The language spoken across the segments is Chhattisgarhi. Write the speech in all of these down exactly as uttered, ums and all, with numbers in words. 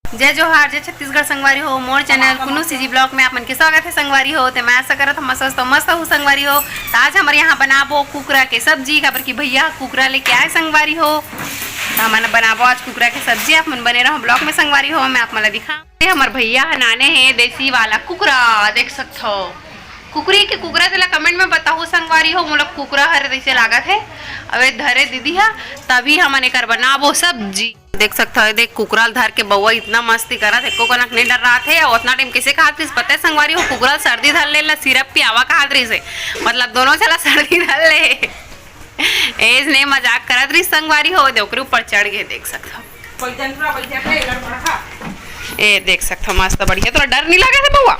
जय जोहार, जय छत्तीसगढ़ संगवारी हो। मोर चैनल कुन्नू सीजी ब्लॉग में आप मन के स्वागत है संगवारी हो। ते मैं आशा करत हूँ मस्त तो मस्त हूँ संगवारी हो। तो आज हमर यहाँ बनाबो कुकरा के सब्जी, काबर कि भैया कुकरा लेके आए संगवारी हो। तो हमन बनाबो आज कुकरा के सब्जी। आप मन बने रहो ब्लॉग में संगवारी हो, मैं आप मन ला दिखाऊँ। ये हमर भैया ह नाने हे देसी वाला कुकरा, देख सकथो। कुकरी के कुकरा तेला कमेंट में बताहू संगवारी हो, मोला कुकरा हरे जैसे लागत हे। अबे धरे दीदी हा, तभी हमन एकर बनाबो सब्जी। देख सकथो, ये देख कुकरा ल धर के बउआ इतना मस्ती करत हे, एको कनक नहीं डर्रात हे। अउ उतना टाइम कैसे खात रहिस पता है संगवारी हो, कुकरा ल सर्दी धर ले ला, सिरप पियावा कहत रहिस हे। मतलब दोनों चला सर्दी धर ले। एज ने मजाक करत रहिस संगवारी हो, दे ओकरे ऊपर चढ़ गए, देख सकथो। ए देख सकथो, मस्त बढ़िया, तोरा डर नहीं लगे थे बउआ?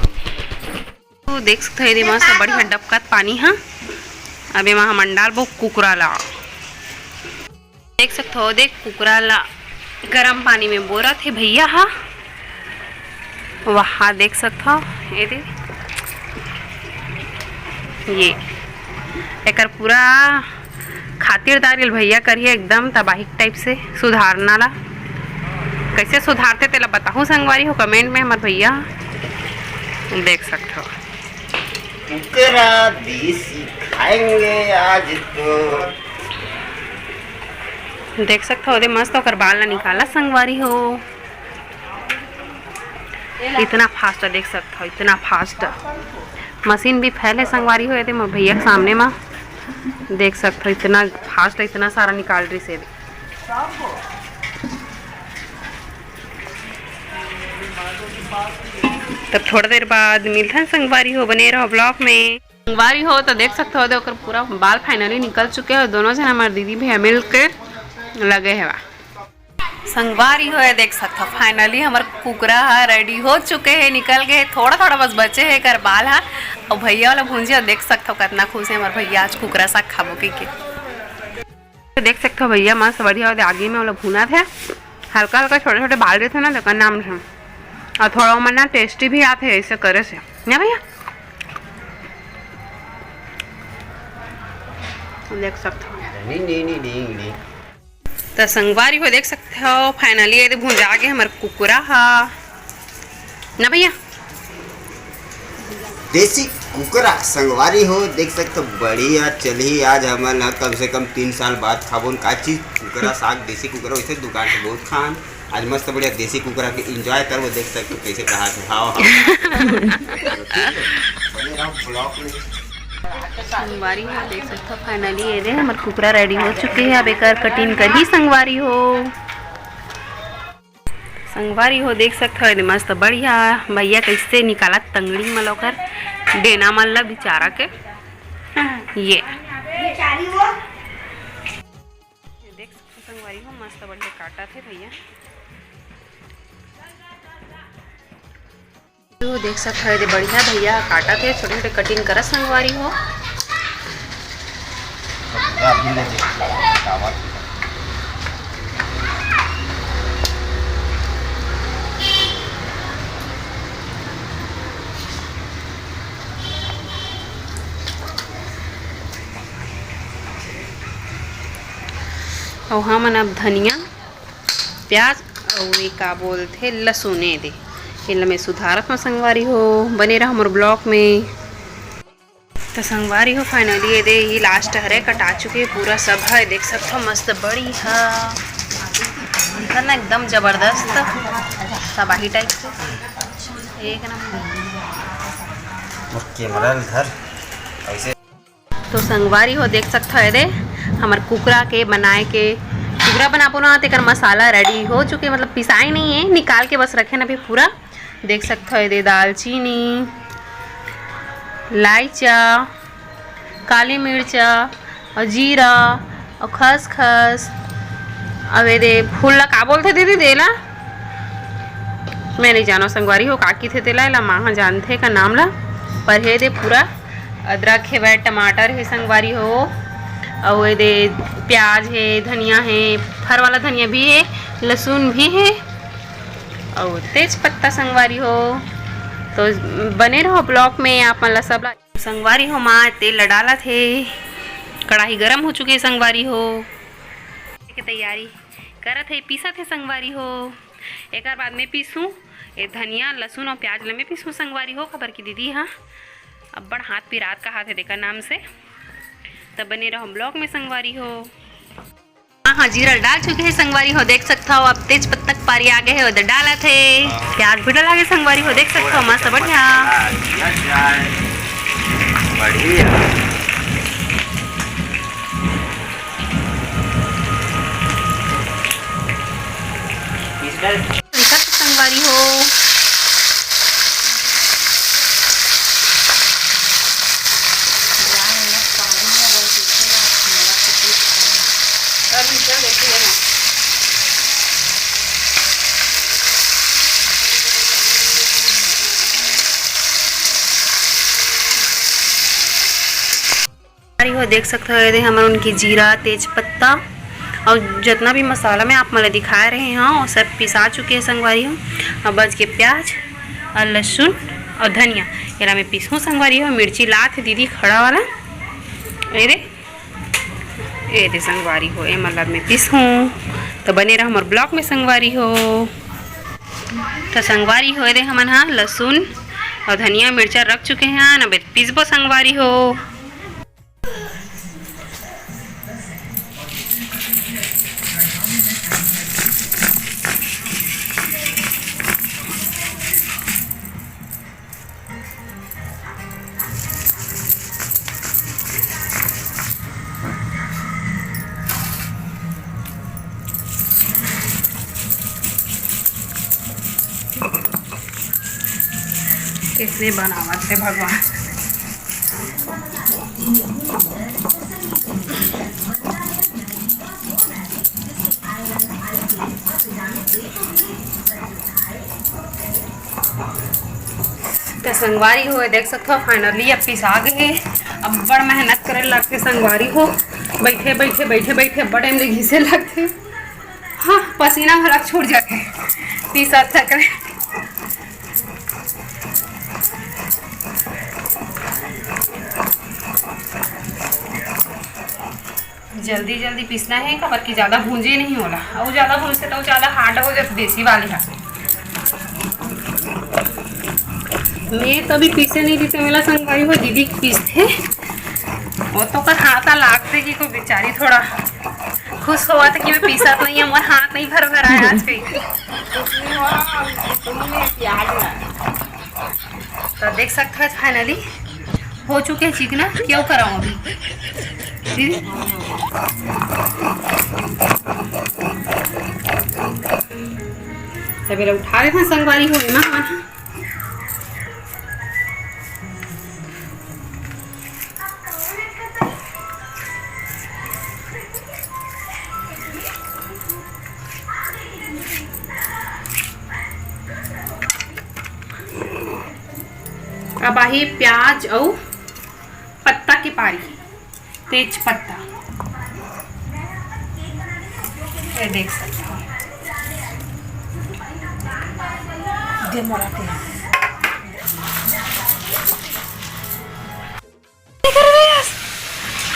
तो देख सकथो, ये दे मस्त बढ़िया डबकत पानी हा। अब एमा हमन डालबो कुकरा ला। देख सकथो, देख कुकरा ला गरम पानी में बोरत हे भैया हा। वहाँ देख सकथो, ये दे, ये एकर पूरा खातिरदारी ल भैया करिए एकदम तबाही टाइप से सुधारना ला। कैसे सुधारते तेला बताहूँ संगवारी हो कमेंट में हमर भैया। देख सकथो। कुकरा देसी खाएंगे आज तो। देख सकथो, ओदे मस्त ओकर बाल ला निकाला संगवारी हो। इतना फास्ट देख सकथो, इतना फास्ट। मशीन भी फेल है संगवारी हो, एदे मोर भैया के सामने मा देख सकथो, इतना फास्ट, इतना सारा निकाल रही से। तब थोड़ा देर बाद मिलथन संगवारी हो, बने रहो ब्लॉग में। संगवारी हो तो देख सकथो, ओकर पूरा बाल फाइनली निकल चुके हे। दोनों झन हमर दीदी भैया मिल के लगे हेवा। संगवारी हो, ये देख सकथो, फाइनली हमर कुकरा ह रेडी हो चुके हे, निकल गए हे, थोड़ा थोड़ा बस बचे हे एकर बाल ह। अउ भैया वाला भुंजिया देख सकथो, कितना खुश हे हमर भैया, आज कुकरा साग खाबो कहिके। तो देख सकथो भैया, मस्त बढ़िया ओदे आगी में ओला भूनत हे, हल्का हल्का छोटे छोटे बाल देथे ना, तेकर नाम से, अउ थोड़ा ओमन ना टेस्टी भी आथे ऐसे करे से, ना भैया? देख सकथो। नहीं, नहीं, नहीं, नहीं, नहीं। त संगवारी हो देख सकथो, finally ये दे भुंजा गे हमर कुकरा हा, ना भैया? देसी कुकरा संगवारी हो देख सकथो, बढ़िया चलही। आज हमन ह कम से कम तीन साल बाद खाबोन का चीज, कुकरा साग, देसी कुकरा, वैसे दुकान से बहुत खान। आज मस्त बढ़िया देसी कुकरा के enjoy करबो, देख सकथो कैसे कहा थे। हाव, हाव। बने रहो vlog में। संगवारी हो देख सकथो, finally ये दे हमर कुकरा ready हो चुके हे। अब एकर cutting करही संगवारी हो। संगवारी हो देख सकथो, ये दे मस्त बढ़िया भैया कैसे निकालत तंगड़ी मन ल ओकर डेना मन ल बिचारा के। ये देख सकथो संगवारी हो, मस्त बढ़िया काटत हे भैया। तो देख सकथो, ये दे बढ़िया भैया काटत हे, छोटे छोटे cutting करत संगवारी हो। अउ हमन अब धनिया, प्याज अउ ये का बोलथे, लसुन, ये दे, एला मैं सुधारत हव संगवारी हो। बने रह मोर vlog में। तो संगवारी हो, finally ये दे, ये last हरे, कटा चुके पूरा सब हे, देख सकथो, मस्त बढ़िया दिखत ना, एकदम जबरदस्त तबाही type से, एक नंबर। मोर camera ल धर, ऐसे। तो संगवारी हो देख सकथो, ये दे हमर कुकरा के बनाए के, कुकरा बनाबो ना, तेकर मसाला ready हो चुके, मतलब पिसाए नहीं है, निकाल के बस रखे ना अभी पूरा। देख सकथो, ये दे दालचीनी, लाइचा, काली मिर्चा अउ जीरा अउ खसखस। अब ये दे फूल ला का बोलथे दीदी, देला? मैं नहीं जानो संगवारी हो, का किथे तेला, एला माँ ह जानथे का नाम ला। पर हे दे पूरा अदरक हेवय, टमाटर हे संगवारी हो, अउ ये दे प्याज हे, धनिया हे, फर वाला धनिया भी हे, लहसुन भी हे, अउ तेज पत्ता संगवारी हो। तो बने रहो vlog में, आप मन ला सब ला। संगवारी हो, माँ तेल ला डालत हे, कढ़ाई गरम हो चुके हे संगवारी हो, के तैयारी करत हे, पीसत हे संगवारी हो। एकर बाद में पीसहूँ ये धनिया, लहसुन अउ प्याज ल मैं पीसहूँ संगवारी हो, काबर कि दीदी ह अब्बड़ हाथ पिरात कहात हे तेकर नाम से। त बने रहो vlog में संगवारी हो। हाँ, हाँ, जीरा डाल चुके हे संगवारी हो, देख सकत हव। अब तेज पत्ता के पारी आ गे हे, ओदे डालत हे। प्याज भी डला गे संगवारी हो, देख सकत हव, मस्त बढ़िया। बढ़िया। संगवारी हो। संगवारी हो, देख सकत हव, ये दे हमर उनके जीरा, तेज पत्ता अउ जतना भी मसाला मैं आप मन ल दिखाए रहे हव, वो सब पिसा चुके हे संगवारी हो। अब बच गे प्याज अउ लहसुन अउ धनिया, एला मैं पीसहूँ संगवारी हो। मिर्ची लात हे दीदी खड़ा वाला, ये दे, ये दे संगवारी हो, ये मतलब मैं पीसहूँ। त बने रहो हमर vlog में संगवारी हो। त संगवारी हो, ये दे हमन ह लहसुन अउ धनिया मिर्चा रख चुके हन, अब पीसबो संगवारी हो। कइसे बनावत हे भगवान। त संगवारी हो, देख सकत हव, finally अब पिसा गे हे। अब्बड़ मेहनत करे लगथे संगवारी हो, बइठे, बइठे, बइठे, बइठे अब्बड़ time ले घिसे लगथे। हाँ, पसीना घला छूट जाथे पीसत तक। जल्दी जल्दी पीसना हे, काबर कि ज्यादा भूंजे नहीं ओला, अउ ज्यादा भूंजथे त अउ ज्यादा hard हो जाथे देसी वाले ह। मैं तो अभी पीसे नहीं रहिस, मेला संगवारी हो दीदी पीसथे, वो तो ओकर हाथ लागथे कि कोई बेचारी थोड़ा खुश होवत हे कि मैं पीसत नहीं हूँ, मोर हाथ नहीं भर भर आए आज भी। त देख सकत हव, finally हो चुके हे चिकना, केव करव अभी। दीदी, तब एला उठा लेथन संगवारी हो, एमा हमन अब आही प्याज अउ पत्ता के पारी, तेज पत्ता, ये देख सकत हव। दे मोला तेल।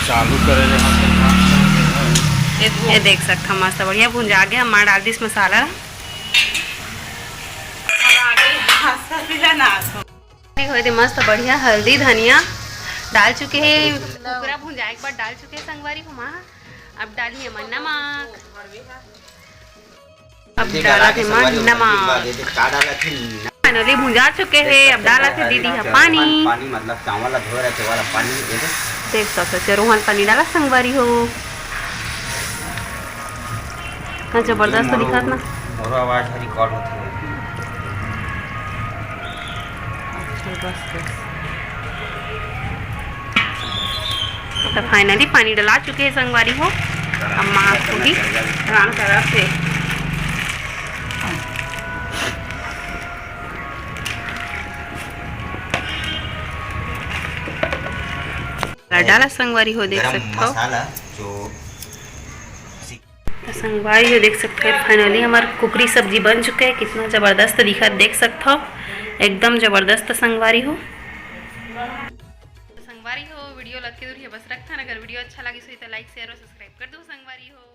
चालू करे ले हम। ये देख सकत हव, मस्त बढ़िया भुंजा गे। अम्मा डाल दिस मसाला। ये होए दे मस्त बढ़िया हल्दी धनिया डाल चुके हे। कुकरा भुंजाए के बाद डाल चुके हे संगवारी हो माँ। अब डालही हमन नमक। अब डालत हे मन नमक। Finally भुंजा चुके हे, अब डालत हे दीदी ह पानी। पानी मतलब चावल ला धोए रहे, चावल ला पानी दे दे। देख सकत हव, रोहन पानी डाला संगवारी हो। इतना जबरदस्त दिखत ना। मोरो आवाज ह record होथे। अच्छा, बस, बस। त finally पानी डला चुके हे संगवारी हो। अम्मा आप को भी रान करत हे। डाला संगवारी हो, देख सकत हव। त संगवारी हो, देख सकत हव, finally हमर कुकरी सब्जी बन चुके हे। कितना जबरदस्त दिखत, देख सकत हव, एकदम जबरदस्त संगवारी हो। त संगवारी हो, video ल अतके दूर ही बस रखथन। अगर video अच्छा लागिस होही त like, share अउ subscribe कर दो संगवारी हो।